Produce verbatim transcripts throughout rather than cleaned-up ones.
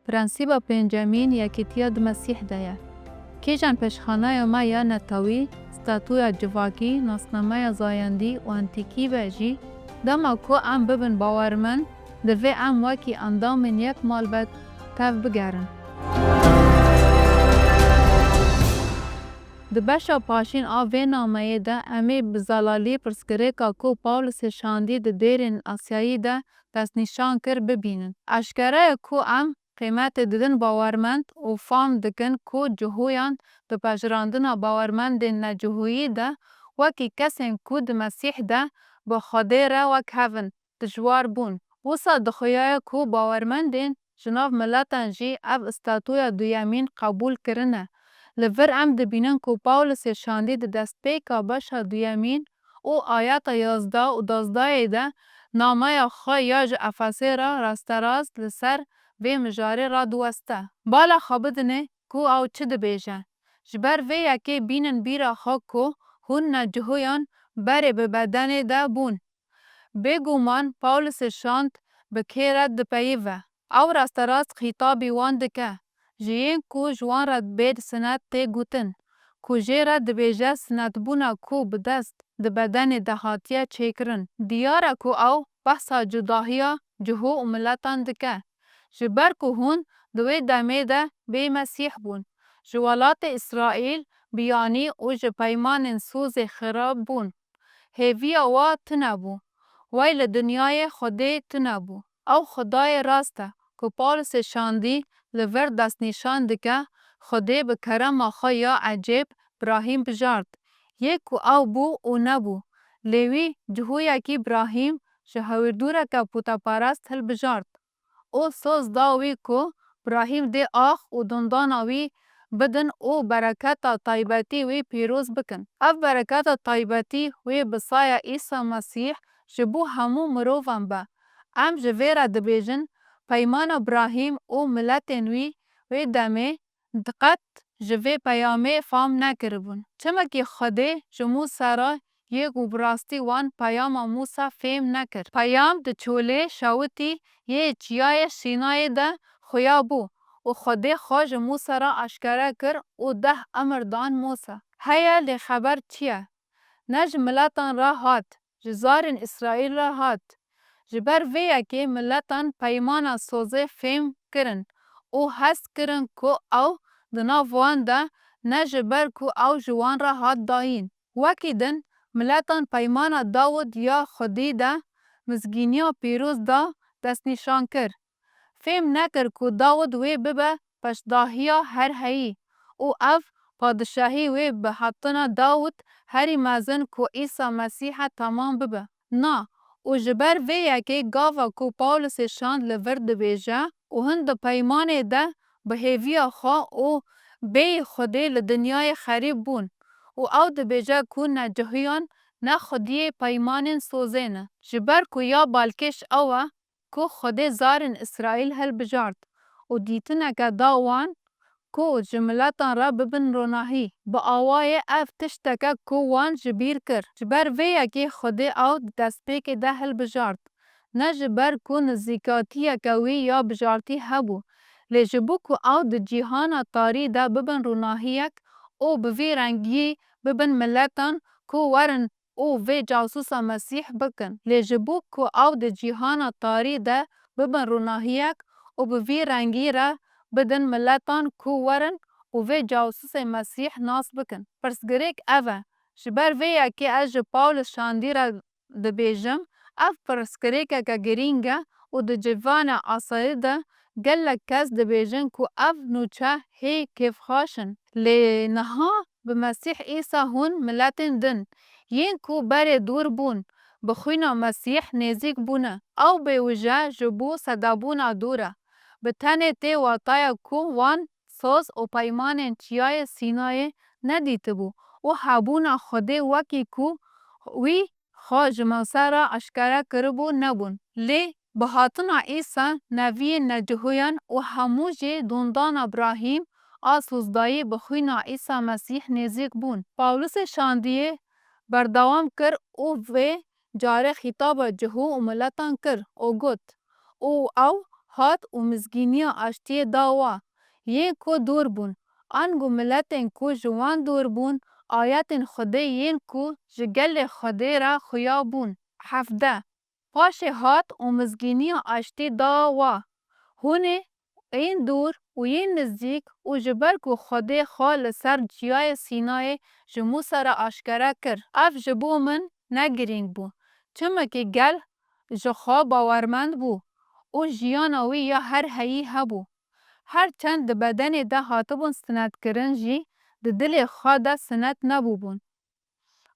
Prensîba pêncemîn yekîtiya di Mesîh de ye. Kîjan pêşxanaya me ya netewî, statûya civakî, nasnameya zayendî û antîkî be jî, dema ku em bibin bawermend, divê em wekî endamên yek malbet tev bigerin. Di beşa paşîn a vê nameyê de em ê bi zelalî pirsgirêka ku Pawlisê şandî di dêrên Asyayî de destnîşan kir bibînin. Eşkere ye ku em qîmetê didin bawermend û fam dikin ku cihûyan di pejirandina bawermendên necihûyî de wekî kesên ku di Mesîh de bi Xwedê re wek hev in, dijwar bûn. Wisa dixuyaye ku bawermendên ji nav miletan jî ev statûya duyemîn qebûl kirine. Li vir em dibînin ku Pawlisê şandî di destpêka beşa duyemîn û ayeta yazdeh û duwazdehê de nameya xwe ya ji Efesê re rasterast li ser vê mijarê radiweste. Bala xwe bidinê ku ew çi dibêje. Ji ber vê yekê bînin bîra xwe ku hûn necihûyan berê bi bedenê de bûn. Bêguman Pawlisê şand bi kê re dipeyive? Ew rasterast xîtabî wan dike, ji yên ku ji wan re bê sinet tê gotin, ku jê re dibêje sinetbûna ku bi dest di bedenê de hatiye çêkirin. Diyar e ku ew behsa cudahiya cihû û miletan dike, ji ber ku hûn di wê demê de bê Mesîh bûn, ji welatê Îsraîl, biyanî û ji peymanên sozê xirab bûn. Hêviya wa tune bû. Wey li dinyayê Xwedê tune bû. Ew Xwedayê rast e ku Pawlisê şandî li vir destnîşan dike, Xwedê bi kerema xwe ya ecêb Brahîm bijart. Yê ku ew bû û nebû. Lê wî cihûyekî Brahîm ji hewîrdûreke puteperest hilbijart. Û soz da wî ku Brahîm dê ax û dundana wî bidin û bereketa taybetî wî pîroz bikin. Ev bereketa taybetî wê bi saya Îsa Mesîh ji bo hemû mirovan be. Em ji vê re dibêjin, peymana Brahîm û miletên wî wê demê qet ji vê peyamê fam nekiribûn. Çimekî Xwedê ji Mûsa re yê ku bi rastî wan peyama Mûsa fêm nekir. Peyam di çolê şewitî yê Çiyayê Sînayê de xuya bû û Xwedê xwe ji Mûsa re eşkere kir û deh emir dan Mûsa. Heye lê xeber çi ye? Ne ji miletan re hat, ji zarên Îsraîl re hat. Ji ber vê yekê miletan peymana sozê fêm kirin û hest kirin ku ew di nav wan de ne ji ber ku ew ji wan re hat dayîn. Wekî din, miletan peymana Dawid ya Xwedî de mizgîniya pîroz da destnîşan kir. Fêm nekir ku Dawid wê bibe paşdahiya her heyî û ev padişahî wê bi hatina Dawid herî mezin ku Îsa Mesîh e temam bibe. Na, û ji ber vê yekê gava ku Pawlisê şand li vir dibêje û hin di peymanê de bi hêviya xwe û bêyî Xwedê li dinyayê xerîb bûn û ew dibêje ku necihiyan ne xwediyê peymanên sozê ne. Ji ber ku ya balkêş ew e, ku Xwedê zarên Îsraîl hilbijart û dîtineke da wan ku ji miletan re bibin ronahî. Bi awayê ev tişteke ku wan ji bîr kir. Ji ber vê yekê Xwedê ew di destpêkê de hilbijart. Ne ji ber ku nizîkatiyeke wî ya bijartî hebû, lê ji bo ku ew di cîhana tarî de bibin ronahiyek û bi vî rengî bibin miletan ku werin û vê casûsa Mesîh bikin. Lê ji bo ku ew di cîhana tarî de bibin ronahiyek û bi vî rengî re bidin miletan ku werin û vê casûsê Mesîh nas bikin. Pirsgirêk ev e, ji ber vê yekê ez ji Pawlus şandî re dibêjim, ev pirsgirêkeke girîng e û di civana asayî de gelek kes dibêjin ku ev nûçe hê kêfxweş in. Lê niha bi Mesîh Îsa hûn miletên din, yên ku berê dûr bûn, bi xwîna Mesîh nêzîk bûne. Ew bêwije ji bo sedebûna dûr e. Bi tenê tê wataya ku wan soz û peymanên Çiyayê Sînayê nedîtibû û hebûna Xwedê wekî ku wî xwe ji Mûsa re eşkere kiribû nebûn. Lê bi hatina Îsa, neviyên necihûyan û hemû jî dondana Brahîm a sozdayî bi xwîna Îsa Mesîh nêzîk bûn. Pawlusê şandiyê berdewam kir û vê carê xîtaba cihû û miletan kir û got, û ew hat û mizgîniya aştiyê da wa, yên ku dûr bûn, ango miletên ku ji wan dûr bûn, ayetên Xwedê yên ku ji gelê Xwedê re xuya bûn. Hevdeh. Paşê hat û mizgîniya aştî da wa, hûn ê yên dûr û yên nizîk û ji ber ku Xwedê xwe li ser Çiyayê Sînayê ji Mûsa re aşkere kir. Ev ji bo min ne girîng bû, çimkî gel ji xwe bawermend bû û jiyana wî ya her heyî hebû. Her çend di bedenê de hatibûn sinetkirin jî, di dilê xwe de sinet nebûbûn.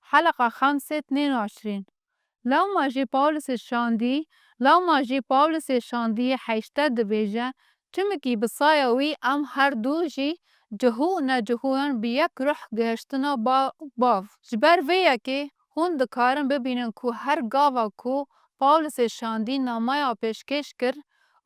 Heleqa xemsê tnên aşrîn. Lewma jî Pawlisê şandî, lewma jî Pawlisê şandî heşte dibêje, çimkî bi saya wî em her du jî cihû û necihûyan bi yek ruh gihiştina ba-, bav. Ji ber vê yekê hûn dikarin bibînin ku her gava ku Pawlisê şandî nameya pêşkêş kir,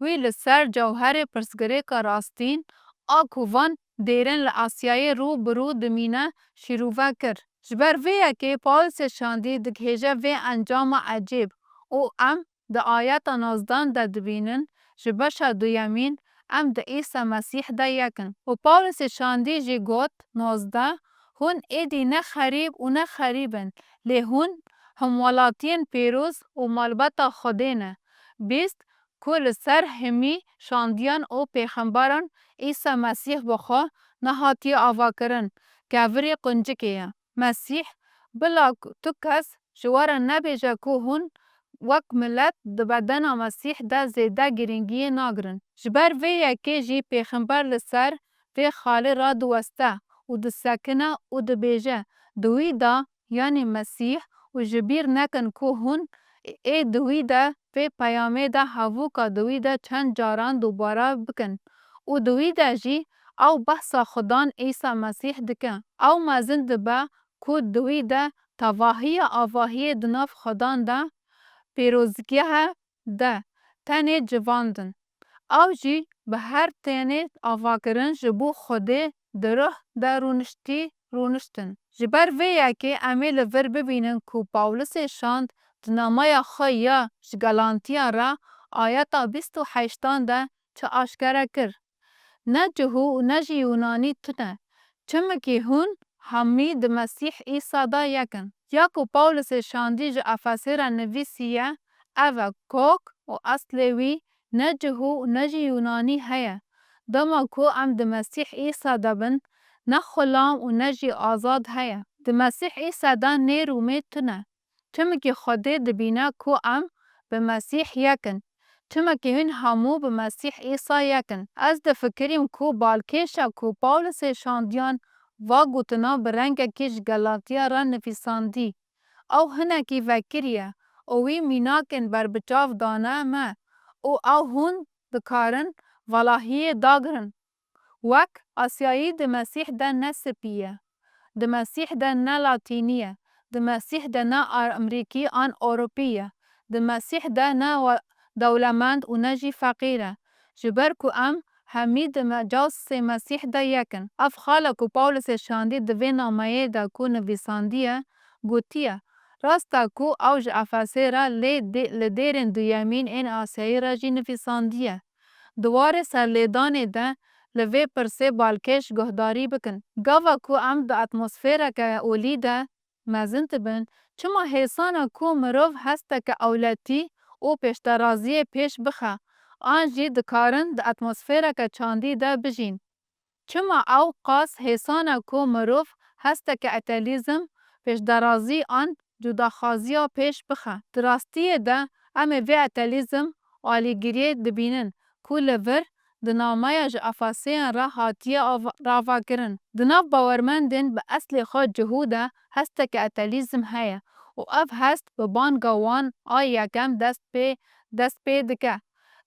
wî li ser cewherê pirsgirêka rastîn a ku van dêrên li Asyayê rû bi rû dimîne şîrove kir. Ji ber vê yekê Pawlisê şandî digihêje vê encama ecêb û em di ayeta nozdan de dibînin, ji beşa duyemîn em di Îsa Mesîh de yek in. Û Pawlisê şandî jî got, nozdeh, hûn êdî ne xerîb û ne xerîb in, lê hûn hemwelatiyên pîroz û malbata Xwedê ne. Bîst, ku li ser hemî şandiyan û pêxemberan Îsa Mesîh bi xwe nehatiye avakirin, kevirê quncikê ye. Mesîh, bila ku tu kes ji we re nebêje ku hûn wek milet di bedena Mesîh de zêde girîngiyê nagirin. Ji ber vê yekê jî pêxember li ser vê xalê radiweste û disekine û dibêje, di wî de, yanî Mesîh, û ji bîr nekin ku hûn ê di wî de, vê peyamê de hevûka di wî de çend caran dubare bikin û di wî de jî ew behsa Xudan Îsa Mesîh dike. Ew mezin dibe ku di wî de tevahiya avahiyê di nav Xudan de pîrozgehe de tenê civandin. Ew jî bi her tenê avakirin ji bo Xwedê di ruh de rûniştî, rûniştin. Ji ber vê yekê em ê li vir bibînin ku Pawlisê şand di nameya xwe ya ji Galantiyan re ayeta bîst û heştan de çi aşkere kir. Ne Cihû û ne jî Yûnanî tune, çimkî hûn hemî di Mesîh Îsa de yek in. Ya ku Pawlisê şandî ji Efesê re nivîsiye, ev e, kok û eslê wî ne Cihû û ne jî Yûnanî heye. Dema ku em di Mesîh Îsa de bin, ne xulam û ne jî azad heye. Di Mesîh Îsa de nêr û mê tune. Çimkî Xwedê dibîne ku em bi Mesîh yek in. Çimkî hûn hemû bi Mesîh Îsa yek in. Ez difikirîm ku balkêşa ku Pawlisê şandiyan va gotina bi rengekî ji Galatiya re nivîsandî, ew hinekî vekiriye û wî mînakên berbiçav dane me û ew hûn dikarin valahiyê dagirin. Wek Asyayî di Mesîh de ne spî ye, di Mesîh de ne latînî ye, di Mesîh de ne Amerîkî an Ewropî ye, di Mesîh de ne we-, dewlemend û ne jî feqîr e. Ji ber ku em hemî di me-, cewsê Mesîh de yek in. Ev xala ku Pawlisê şandî di vê nameyê de ku nivîsandiye, gotiye, rast e ku ew ji Efesê re lê dê-, li dêrên duyemîn ên Asyayî re jî nivîsandiye. Di warê serlêdanê de li vê pirsê balkêş guhdarî bikin. Gava ku em di atmosfereke olî de mezin dibin, çima hêsana ku mirov hesteke ewletî û pêşderaziyê pêş bixe, an jî dikarin di atmosfereke çandî de bijîn? Çima ew qas hêsan e ku mirov hesteke etelîzm, pêşderazî an cudaxwaziya pêş bixe? Di rastiyê de em ê vê etelîzm û alîgiriyê dibînin ku li vir di nameya ji Efesiyan re hatiye ava-, ravakirin. Di nav bawermendên bi eslê xwe cihû de hesteke etelîzm heye û ev hest bi banga wan a yekem dest pê, dest pê dike.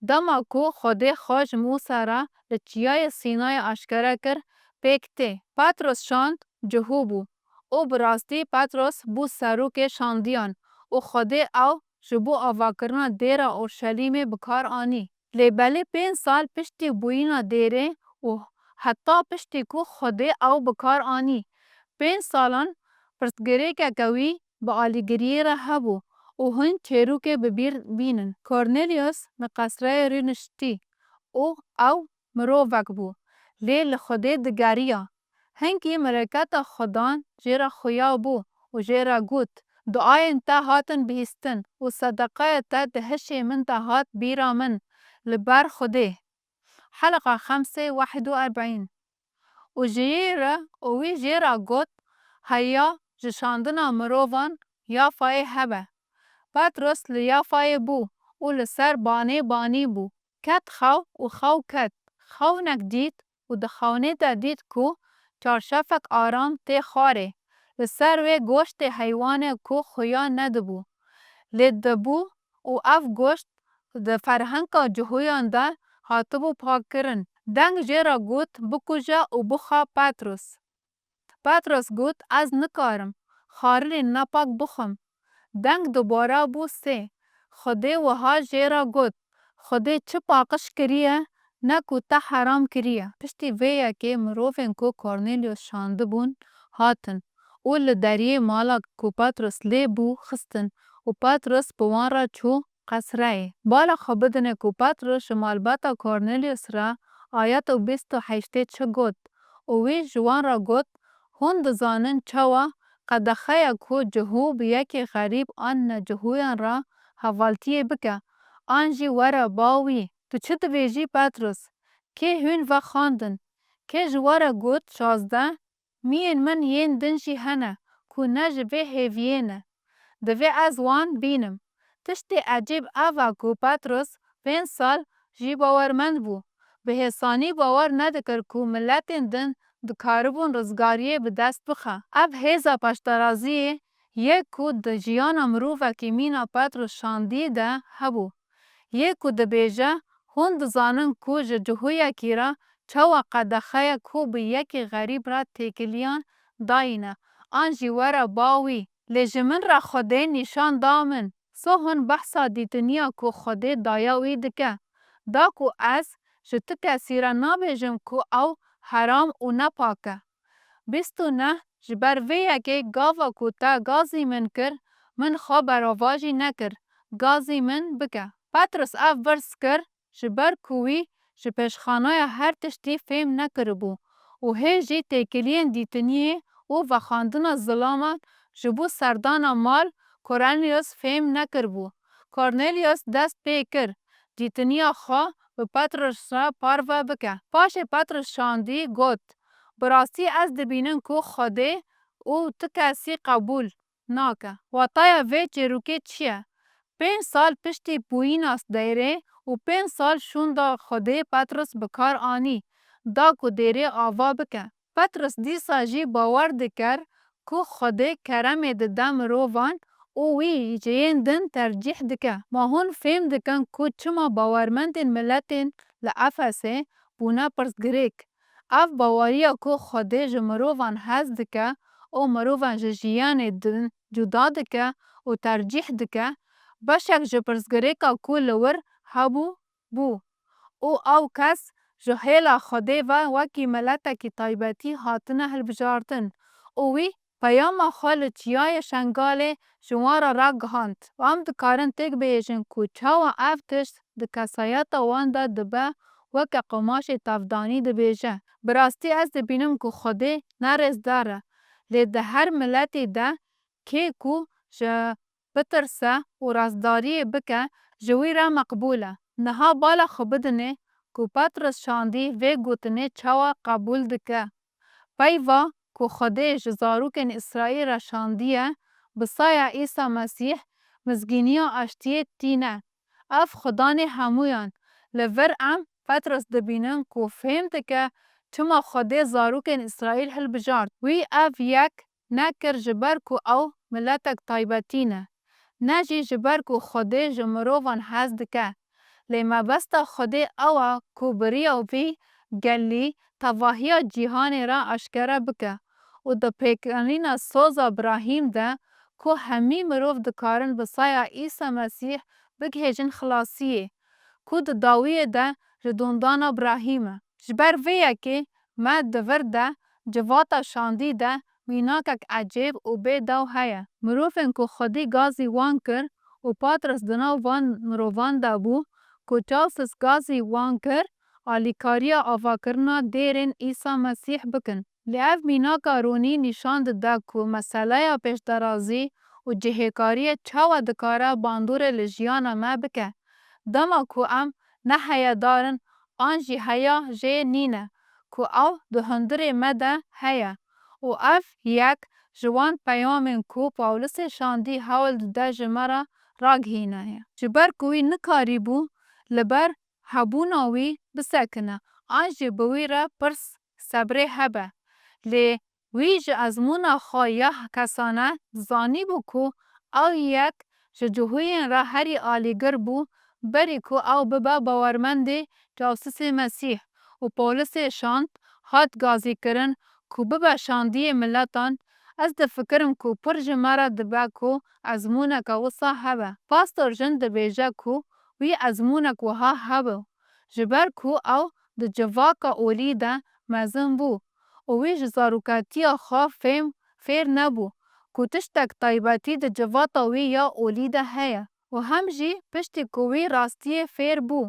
Dema ku Xwedê xwe ji Mûsa re li Çiyayê Sînayê aşkere kir, pêk tê. Petros şand cihû bû û bi rastî Petros bû serokê şandiyan û Xwedê ew ji bo avakirina dêra Orşelîmê bi kar anî. Lê belê pênc sal piştî bûyîna dêrê û heta piştî ku Xwedê ew bi kar anî, pênc salan pirsgirêkeke wî bi alîgiriyê re hebû û hin çêrokê bi bîr bînin. Kornelius li qesreyê rûniştî û ew mirovek bû, lê li Xwedê digeriya. Hingî mireketa Xudan jê re xuya bû û jê re got, Duayên te hatin bihîstin û sedeqeya te di hişê min de hat bîra min li ber Xwedê. Heleqa xemsê wehid û erbîn. Û ji yê re û wî jê re got, Heya ji şandina mirovan Yafayê hebe. Petros li Yafayê bû û li ser banê banî bû. Ket xew û xew ket. Xewnek dît û di xewnê de dît ku çarşafek aram tê xwarê. Li ser wê goştê heywanê ku xuya nedibû. Lê dibû û ev goşt di ferhenka Cihûyan de hatibû pakkirin. Deng jê re got, Bikuje û bixwe Petros. Petros got, Ez nikarim xwarinên nepak bixwim. Deng dubare bû sê. Xwedê wiha jê re got, Xwedê çi paqij kiriye, ne ku te heram kiriye. Piştî vê yekê mirovên ku Korneliyos şandibûn hatin û li deriyê mala ku Petros lê bû xistin û Petros bi wan re çû qesreyê. Bala xwe bidinê ku Petros ji malbata Korneliyos re ayet û bîst û heştê çi got û wî ji wan re got, Hûn dizanin çawa qedexeya ku cihû bi yekê xerîb an necihûyan re hevaltiyê bike, an jî were ba wî. Tu çi dibêjî Petros? Kê hûn vexwandin? Kê ji we re got, Şazdeh? Miyên min yên din jî hene ku ne ji vê hêviyê ne. Divê ez wan bînim. Tiştê ecêb ev e ku Petros pênc sal jî bawermend bû. Bi hêsanî bawer nedikir ku miletên din dikaribûn rizgariyê bi dest bixe. Ev hêza paşdaraziyê ye ku di jiyana mirovekî mîna Petros şandî de hebû. Yê ku dibêje, Hûn dizanin ku ji cihûyekî re çawa qedexeyek ku bi yekê xerîb re têkiliyan dayîne, an jî were ba wî. Lê ji min re Xwedê nîşan da min. So hûn behsa dîtiniya ku Xwedê daye wî dike, da ku ez ji tu kesî re nabêjim ku ew heram û nepak e. Bîst û neh. Ji ber vê yekê gava ku te gazî min kir, min xwe beravajî nekir, gazî min bike. Petros ev birz kir, ji ber ku wî ji pêşxanaya her tiştî fêm nekiribû û hê jî têkiliyên dîtiniyê û vexwendina zilaman ji bo serdana mal Korneliyos fêm nekiribû. Korneliyos dest pê kir, dîtiniya xwe bi Petros re parve bike. Paşê Petros şandî, got, Bi rastî ez dibînim ku Xwedê û tu kesî qebûl nake. Wataya vê çîrokê çi ye? Pênc sal piştî bûyîna Deyrê û pênc sal şûnda Xwedê Petros bi kar anî, da ku Deyrê ava bike. Petros dîsa jî bawer dikir ku Xwedê keremê dide mirovan û wî ji yên din tercîh dike. Ma hûn fêm dikin ku çima bawermendên miletên li Efesê bûne pirsgirêk? Ev baweriya ku Xwedê ji mirovan hez dike û mirovan ji jiyanê din cuda dike û tercîh dike, beşek ji pirsgirêka ku li wir hebû, bû û ew kes ji hêla Xwedê ve wekî miletekî taybetî hatine hilbijartin û wî peyama xwe li Çiyayê Şengalê ji wan re ragihand. Em dikarin têk bihêjin ku çawa ev tişt di kesayeta wan de dibe weke qumaşê tevdanî dibêje. Bi rastî ez dibînim ku Xwedê ne rêzdar e, lê di her miletî de kê ku ji bitirse û rastdariyê bike, ji wî re meqbûl e. Niha bala xwe bidinê ku Petros şandî vê gotinê çawa qebûl dike. Peyva ku Xwedê ji zarokên Îsraîl re şandiye, bi saya Îsa Mesîh mizgîniya aştiyê tîne. Ev Xudanê hemûyan. Li vir em Petros dibînin ku fêm dike çima Xwedê zarokên Îsraîl hilbijart. Wî ev yek nekir ji ber ku ew miletek taybetî ne, ne jî ji ber ku Xwedê ji mirovan hez dike. Lê mebesta Xwedê ew e ku bi riya vî gelî tevahiya cîhanê re aşkere bike û di pêkanîna soza Birahîm de ku hemî mirov dikarin bi saya Îsa Mesîh bigihêjin xilasiyê, ku di dawiyê de ji dondana Birahîm e. Ji ber vê yekê me di vir de civata şandî de mînakek ecêb û bê dew heye. Mirovên ku Xwedî gazî wan kir û Patros di nav van mirovan de bû, ku Çawsiz gazî wan kir, alîkariya avakirina dêrên Îsa Mesîh bikin. Lê ev mînaka ronî nîşan dide ku meseleya pêşderazî û cihêkariyê çawa dikare bandorê li jiyana me bike, dema ku em ne heyedar in an jî heya jê nîne, ku ew di hundirê me de heye û ev yek ji wan peyamên ku Pawlisê şandî hewl dide ji me re ragihîne ye. Ji ber ku wî nikarîbû li ber hebûna wî bisekine an jî bi wî re pirs sebrê hebe. Lê wî ji ezmûna xwe ya kesane dizanîbû ku ew yek ji cihûyên re herî alîgir bû, berî ku ew bibe bawermendê Cawsisê Mesîh û Pawlisê şand hat gazîkirin ku bibe şandiyê miletan, ez difikirim ku pir ji me re dibe ku ezmûneke wisa hebe. Pastor Jin dibêje ku wî ezmûnek wiha hebû, ji ber ku ew di civaka olî de mezin bû û wî ji zarokatiya xwe fêm fêr nebû ku tiştek taybetî di civata wî ya olî de heye û hem jî piştî ku wî rastiyê fêr bû.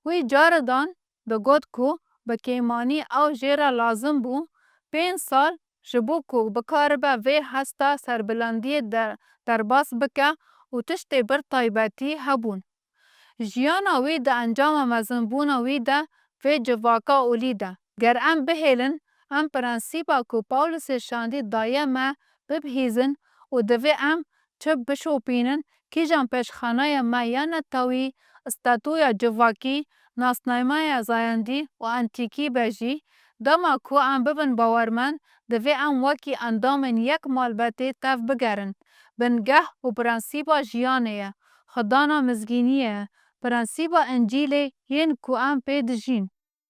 Wî caridan digot ku bi kêmanî ew jê re lazim bû pênc sal ji bo ku bikaribe vê hesta serbilandiyê de derbas bike û tiştê bir taybetî hebûn. Jiyana wî di encama mezinbûna wî de vê civaka olî de. Ger em bihêlin, em prensîba ku Pawlisê şandî daye me bibihîzin û divê em çi bişopînin, kîjan pêşxanaya me ya netewî, statuya civakî, nasnameya zayendî û antîkî be jî, dema ku em bibin bawermend, divê em wekî endamên yek malbetê tev bigerin. Bingeh û prensîba jiyanê ye, xwedana mizgîniyê ye, prensîba Încîlê yên ku em pê dijîn.